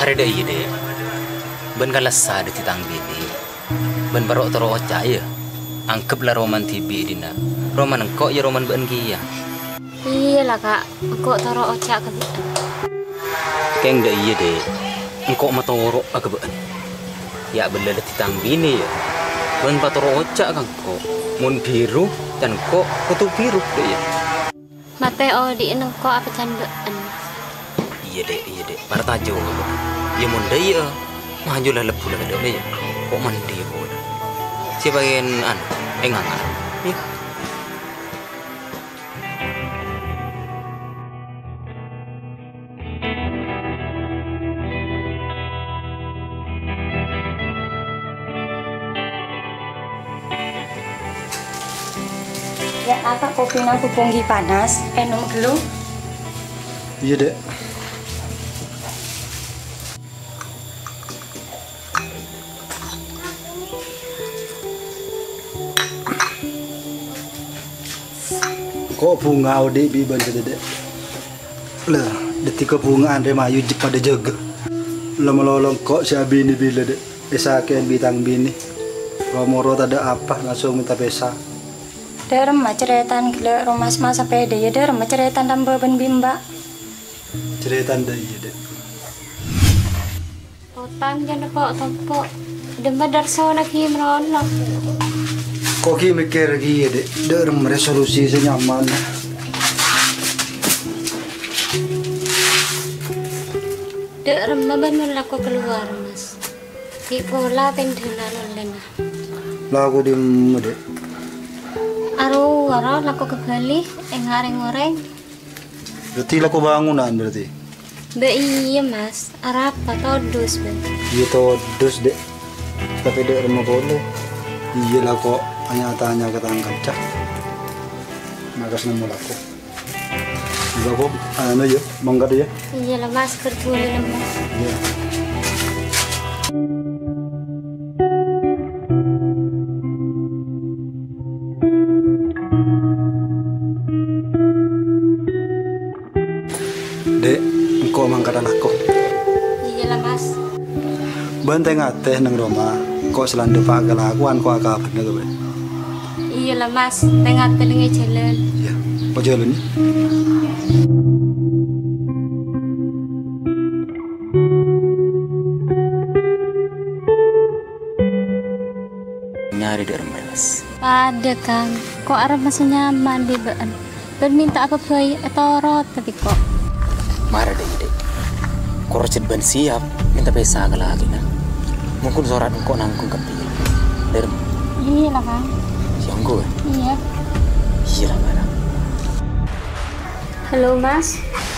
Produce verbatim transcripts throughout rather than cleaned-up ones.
Arè dâ' iyâ, Dek. Bân kalassa dhâddhi tang binè. Bân paro' toro' oca', yâ. Angghep la romana dhibi' dinna'. Romana engko', yâ, romana bâ'na kèya. Iyâ la, Ka'. Engko' toro' oca' ka bâ'na. Kèng dâ' iyâ, Dek. Engko' matoro'a ka bâ'na. Yâ, bâllâ dhâddhi tang binè, yâ. Bân patoro' oca' ka engko'. Mon bhiru, can engko' kodhu bhiru, dâ' iyâ. Matè odi'na engko' apa can bâ'na? Iyâ, Dek, iyâ, Dek. Partajâ ka bâ'na. Yâ, mon dâ' iyâ, maju la lebbhu la ka dâlem, yâ. Ko' mandhi, yâ, ko'. Sè paèn, anu, ènganga'. Yâ. Yâ, apa kopina bhubhung ghi' panas? Ènom ghâllu. Iyâ, Dek. Ko' bhunga odi' bi' bân sè dâdâ'. La, dhâddhi kabhunga'an rè mayu jhâ' padâ jâgâ. La malolo engko' sè abinè bilâ, Dek. Èsakè'è bi' tang binè. Ro-moro tadâ' apa, langsung mènta pèsa. Dâ' remma carètana ghellâ' romas ma' sapèdâ, yâ, dâ' remma carètana rambâ bân bimba. Carètana dâ' iyâ, Dek. Otang jâ' po'-tompo'. Dâmma darsona ghi' malolo. Ko' ghi' mèkkèrè kèya, Dek. Dâ' remma resolusi sè nyaman. Dâ' remma bân mon lako kalowar, Mas. Ghi' pola pendhâna lolèna. Lako dimma, Dek? Arowa, ro, lako ka Bali, ènga' rèng-orèng. Berarti lako bangunan, berarti? Bâ iyâ, Mas. Arapa todus, Bâ? Iyâ, todus, Dek. Tapè dâ' remma polè. Iyâ, lako anya-tanya ka tang kanca. Makas nemmo lako. Iyâ, Bâ, anu, yâ, mangkat, yâ. Iyâ la, Mas, kerja la, Mas. Iyâ. Dek, engko' mangkada lako. Iyâ la, Mas. Bân tè-ngatè neng roma, engko' sè la ndhâpa' kalakowan ko' akabâna ka bân. Iyâ la, Mas, tè-ngatè lèngè jhâlân. Iyâ, ko' jhâlân, yâ. Nyarè dâ' remma, Mas. Padâ, Kang. Ko' arep masa nyaman bi' bâ'na. Bân mènta apa bhâi ètorot tapè ko'. Mara, Dek, Dek. Kor cè' bân siap mènta pèsa ka lakèna. Mongkèn sorat engko' nanggung kabbhi. Dâ' remma. Iyâ la, Kang. Sè ongghu, yâ? Iyâ. Iyâ la, mara. Halo, Mas.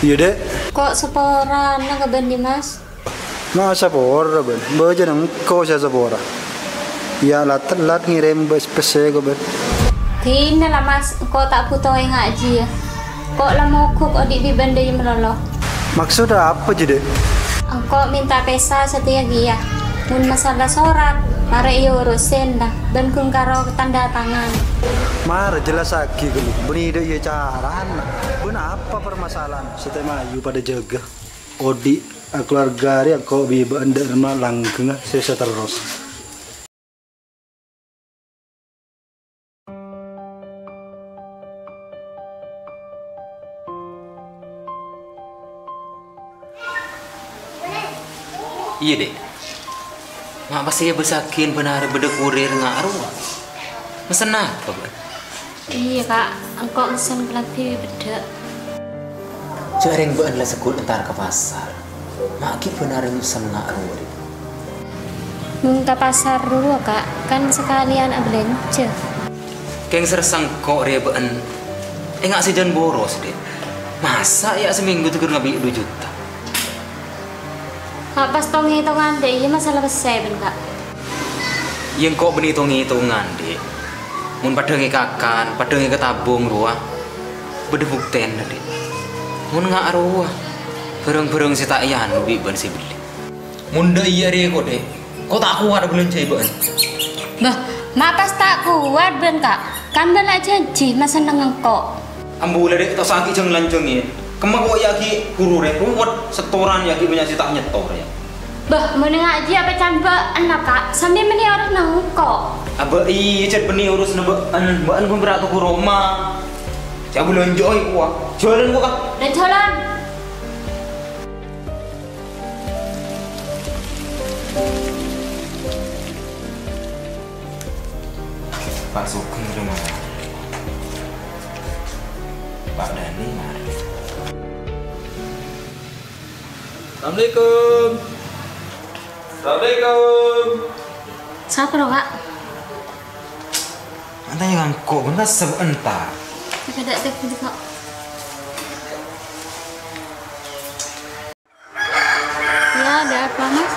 Iyâ, Dek. Ko' saporana ka bâ'na, Mas? Ma' sapora, bân. Bâjâna engko' sè sapora. Iyâ, la tellat ngèrèm bâs-, pèssè ko', bân. Dinah la, Mas, engko' ta' bhuto ènga' jiyâ. Ko' la mogok odi' bi' bâ'na dâjâ malolo. Maksodda apa, jiyâ, Dek? Engko' mènta pèsa satèya kèya. Mon masalah sorat, mara èyorosèn, la, bân ghun karo tandha tangan. Mara jellassaghi ghâllu, bânnè dâ' iyâ carana. Bân apa permasalahan? Satèya mayu padâ jâgâ. Odi', a, kalowarga rèya engko' bi' bâ'na dâ' remma langghângnga sè saterros. Iyâ, Dek. Ma' pas èbâsaghin bân arè bâdâ kurir nga' rowa. Mesen apa, Bân? Iyâ, Ka'. Engko' mesen kalambhi beddhâ'. Jhâ' rèng bâ'na la segghut entar ka pasar. Ma' ghi' bân arè mesen nga' rowa, Dek. Mon ka pasar rowa, Ka', kan sakalèyan abâlânjhâ. Kèng sèrsa engko' rèya bâ'na. Enga' sè jân boros, Dek. Masa' yâ samènggu tèghâr ngabi' du juta? Ma' pas tong-ètongan dâ' iyâ masalah pèssè, bân, Ka'. Yâ engko' bânnè tong-ètongan, Dek. Mon padâ ngèkakan, padâ ngèkatabung rowa, bâdâ buktèna, Dek. Mon nga' rowa, bhârâng-bhârâng sè ta' èanu bi' bân sè bellè. Mon dâ' iyâ rèya ko', Dek, ko' ta' kowat abâlânjhâi bâ'na. Bâh, ma' pas ta' kowat bân, Ka'? Kan bân la ajhânjhi masenneng engko'. Ambu la, Dek, ta' usah ghi' jâng-lanjhâng, yâ. Kemma ko' yâ ghi' ghuru rè, ruwet, setoran yâ ghi' bânnya' sè ta' nyetor, yâ. Bâh, mon ngaji apa can bâ'na, Ka'? Sambi mennè orosna engko'. Abâ' iyâ, cè' bânnè orosna bâ'na. Bâ'na ghun bârâ' toko roma. Cè' abâlânjâ'â kowa. Jhâlân kowa, Ka'. Lah, jhâlân. Pak Sugeng, Pak Dhani, mari. Assalamualaikum. Assalamualaikum. Sapa, Ka'? Antanya ngangko', bân kasep enta. Ada, ada, ada, Ka'. Ya, ada apa, Mas?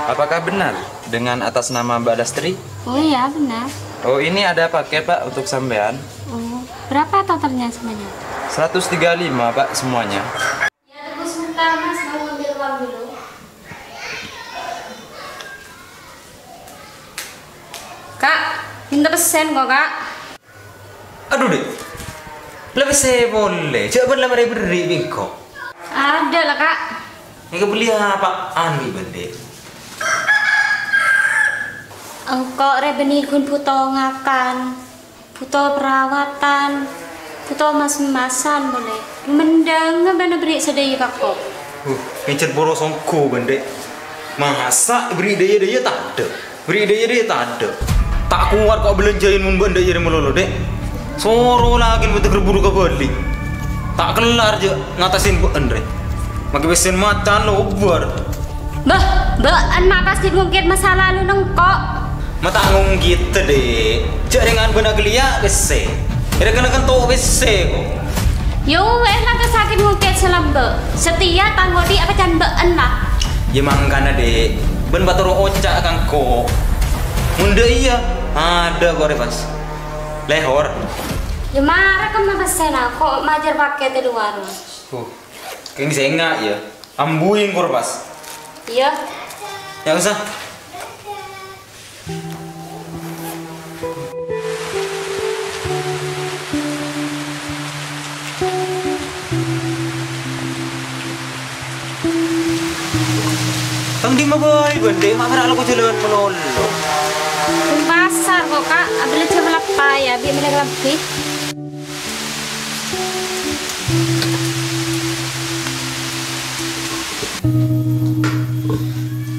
Apakah benar dengan atas nama Mbak Lastri? Oh iya, benar. Oh, ini ada paket, Pak, untuk sampean. Oh, berapa totalnya semuanya? Seratus tiga lima, Pak, semuanya. Ya, tunggu sebentar, Mas. Mau ngambil uang dulu. Ka', minta pesen kok, Ka'. Adhu, Dek. La pèssè polè. Jhâ' bân la marè berri' bi' engko'. Ada lah, Ka'. Èkabelli apa'an bi' bân, Dek? Engko' rè bânnè ghun bhuto ngakan. Bhuto perawatan, bhuto mas-emasan polè. Mendhângnga bân aberri' sadhâjâ ka engko'. Uh, ngèncèr bhuru songgu, bân, Dek. Masa' aberri' dhâjâ-dhâjâ tadâ'? Aberri' dhâjâ-dhâjâ tadâ'? Ta' kowat ko' abelânjhâi mon bân dhâjâ rè malolo, Dek. Soro lakèna bhâdhâ ghâr buru kabâli. Ta' kellar jhâ' ngatasè bâ'na rè. Makè pèssèna macan lo obbhâr. Bâh, bâ'na ma' pas ghi' ngongkèt masa lalu engko'. Ma' ta' ngongkèt, Dek. Jhâ' rèng bân aghâliya pèssè. Rèng kènè kanto pèssè, ko'. Ya wes, la ta' sakèt ngongkèt sè lambâ'. Satèya tang odi' apa can bâ'na. Ya mangkana, Dek. Bân patoro' oca' ka engko'. Mon dâ' iyâ, adâ' ko' rè pas. Lèhor. Ya mara kemma pèssèna, ko' majâr pakèt è lowar. Huh. Kèng sènga', ya. Ambu engko' rè pas. Iyâ. Ya' usa. Tang dimma bhâi, bân, Dek? Ma' pèra' lako jhâlân malolo. Bân pasar ko', Ka'. Abâlâjâ malappa, ya, bi' mellè kalambhi.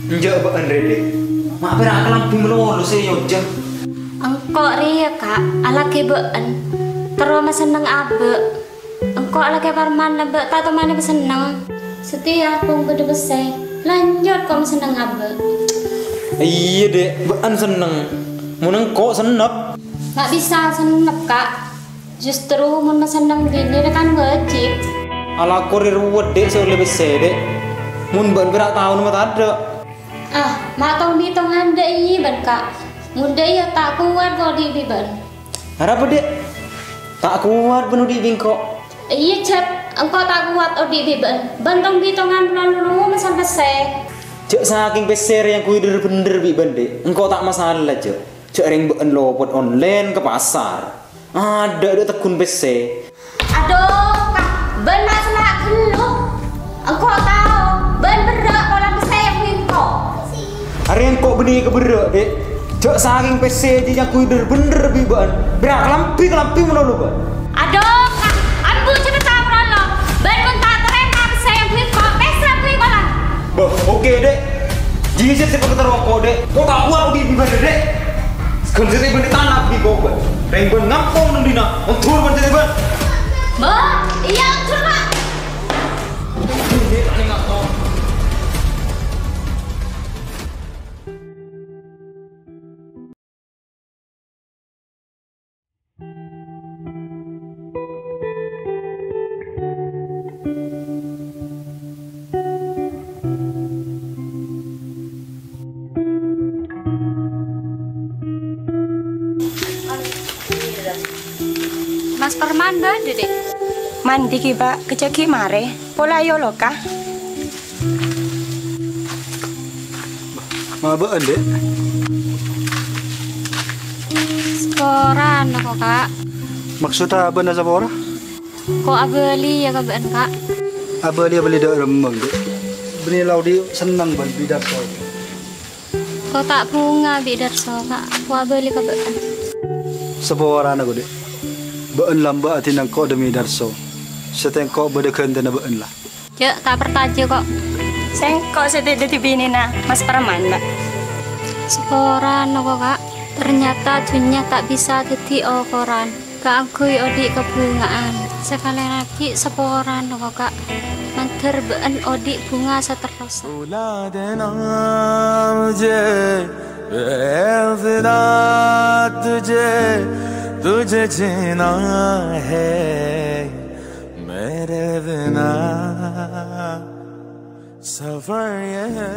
Enjâ' bâ'na rè, Dek. Ma' pèra' kalambhi malolo sè èojhâ. Engko' rèya, Ka', alakè bâ'na terro masenneng abâ'. Engko' alakè Parman lambâ' ta' tomanè masenneng. Satèya kong bâdâ pèssè, lanjut kong senneng abâ'. Iyâ, Dek, bâ'na senneng. Mon engko' sennep. Ma' bisa sennep, Ka'. Justru mon masenneng binè rè kan wajib. Alako rè ruwet, Dek, sè ollè pèssè, Dek. Mon bâ'na pèra' taona ma' tadâ'. Ah, ma' tong-bitongan dâ' iyâ bân, Ka'. Mon dâ' iyâ ta' kowat ko' odi' bi' bâ'na. Arapa, Dek? Ta' kowat bân odi' bi' engko'? Iyâ, Jhât. Engko' ta' kowat odi' bi' bâ'na. Bân tong-bitongan malolo mesen pèssè. Jhâ' sakèng pèssè rè èangghuy dhâr-bhendhâr bi' bâ'na, Dek. Engko' ta' masala, Jhât. Jhâ' rèng bâ'na lopot online ka pasar. Adâ', adâ' tegghun pèssè. Adhu, Ka', bâ'na ma' sala ghâllu. Engko' tao, bâ'na berrâ' polana pèssè èangghuy engko'. Arèya engko' bânnè kaberrâ', Dek. Jhâ' sakèng pèssè jiyâ èangghuy dhâr-bhendhâr bi' bâ'na. Pèra' kalambhi-kalambhi malolo, bâ'na. Adhu, Ka', ambu jhâ' ta' malolo. Bâ'na mon ta' tarèma pèssè èangghuy engko', pèssè èangghuy engko' la. Bâh, oke, Dek. Jiyâ sè pèkèr roko', Dek. Ko' ta' kowat odi' bi' bâ'na, Dek. Ghân sè tèbâna tana bi' ko' bâ'na. Rèng bâ'na ngampong neng dinna'. Ondur bâ'na sè tèbâna. Bâh, iyâ, ondur, Pak. Mas Parman bâdâ, Dek? Mandi ghi, Pak. Kejjhâ' ghi' marè. Pola ayo loka. Ma' bâ'na, Dek? Saporana ko', Ka'. Maksodda bâ'na sapora? Ko' abâliyâ ka bâ'na, Ka'. Abâliyâ bâli dâ' remmeng, Dek. Bânnè la odi' senneng bân bidhâk ko'. Ko' ta' bhunga bi' Darso, Ka'. Ko' abâli ka bâ'na. Saporana, Ko', Dhi'. Bâ'na lambâ' adina engko' dhâmmi Darso. Sè tèngko' bâdâ ghântèna bâ'na, la. Jhâ' ta' parcajâ, Ko'. Sèngko' sè dhâddhi binèna Mas Parman, Mbak. Saporana, Ko', Ka'. Ternyata dhunnya ta' bisa dhâddhi okoran kaangghuy odi' kabhunga'an. Sakalèyan aghi' saporana, Ko', Ka'. Mandhâr bâ'na odi' bhunga saterrossa. भुला देना मुझे, बेवफा तुझे, तुझे जीना है मेरे बिना। सफर ये है